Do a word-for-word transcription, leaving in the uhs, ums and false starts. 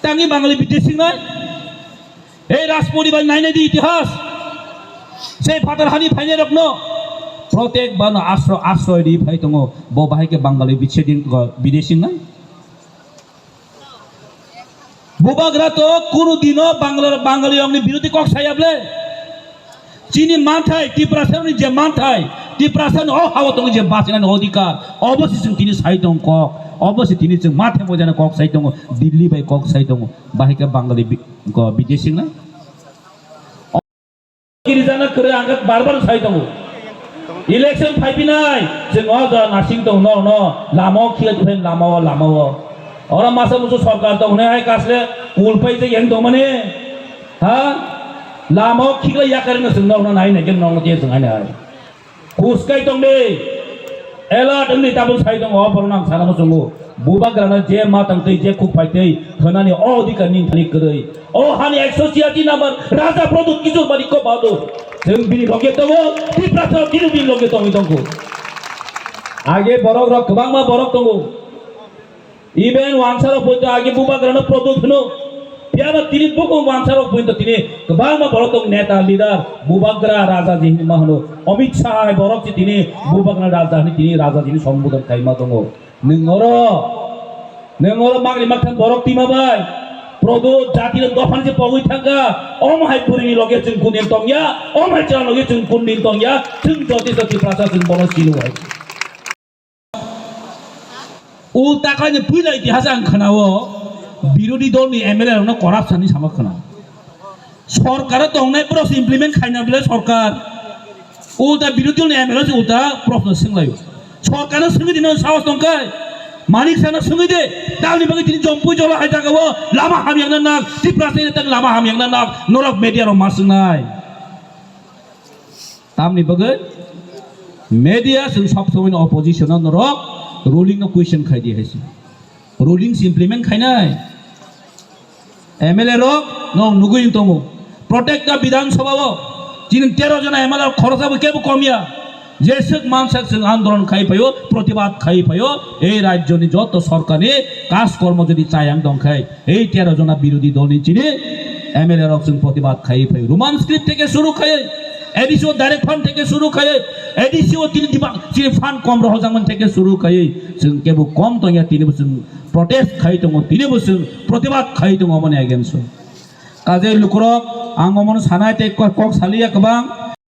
Tangwi Bangali bidesing nai. Ei Rajporibar nainai di itihas. Sei phatar hani phainai rokno protek bano asro-, asroy di phai tongo. Bo bahai khe Bangali bidesing nai. Bubagra to kunu dino Bangla, Bangali rokni birodhi kok saya ble. Chini manthai, Tiprasani je manthai, Tiprasani o hawa tongo je bachinani odhikar, obo se chwng tini sai tong kok, obo se tini chwng mathe mojana kok sai tongo, Delhi bai kok sai tongo, bahai khe Bangali bi-, ko bidesing na. Kirijana kwrwi ang khe bar bar sai tongo. Election phaipinai, chwng o jaga narsing tongo, no, no, lama o khiya tongphai lama o, lama o. Oro masa musu sorkar tong hwnwi hai kasle kul pai je yang tongmani, ha? Lama o khikla yakarino chwng nokno nai nai khe nokno je chwng hai nai. Khuskai tong di. Alert wngdi tabuk sai tongo, o borok nang sana muchungo. Bubagrano je ma tang twi, je khuk phai twi, hwnani o odhikar ni thani kwrwi. O hani ekso chiyati number Raja Pradyut Kishore Manikya Bahadur. Chwng bini loge tongo, Tiprasa bini bini loge tongwi tongo. Age borok rok kwbangma borok tongo. Even wansarok poito age Bubagrano Pradyut hwno. Phiyaba tini bukhuk wansarok poito tini kwbangma borok tong neta leader Bubagra Raja ji hinma hwno. Amit Shah hai borok si tini Bubagra Raja hini tini Raja jini sombodon kaima tongo. Nwng oro, nwng oro magni maktham borok tima bai. Pradyut jati rok dophani se pogwi thangkha. Om hai puri ni loge chwng kunin tongya, om hai chwla loge chwng kunin tongya. Chwng joti joti prasa chwng bono silo hai. Ulta khlaini puila itihas ang khwnao, birodhi dolni M L A rokno corruption ni sama khwnao. Sorkaro tongnai borok se implement khaina bwle sorkar. Ulta birodhi dolni M L A se ulta proshno swnglaio. Sorkarno swngwi di, nang sahos tongkhai. Manik Sahno swngwi de, tamni bagwi tini Jompui Jola hai jagao lama hamyakna nang, Tiprasani tak lama hamyakna nang, norok media rok ma swngnai. Tamni bagwi media chwng sob somoi no opposition no norok ruling no question khai di hai se. Ruling se implement khainai. M L A rok no nugwi tongo. Protecta Bidhan Sabha o chini tero jona M L A rok khoroksa bo kebo komya. Jeswk mansak chwng andolon khai phaio, protibad khai phaio, ei rajyoni joto sorkarni kaj kormo jodi chayang tongkhai, ei tero jona birodhi dolni chini M L A rok chwng protibad khai phai. Roman script theke suru khai, A D C o direct fund theke suru khai, A D C o tini dima-, chini fund kom rohorjakmani theke suru khai, chwng kebo kom tongya, tini bo chwng protest khai tongo, tini bo chwng protibad khai tongo, omoni against o. Kajai lukurok, ang omono sanai tei kok, kok saliya kwbang,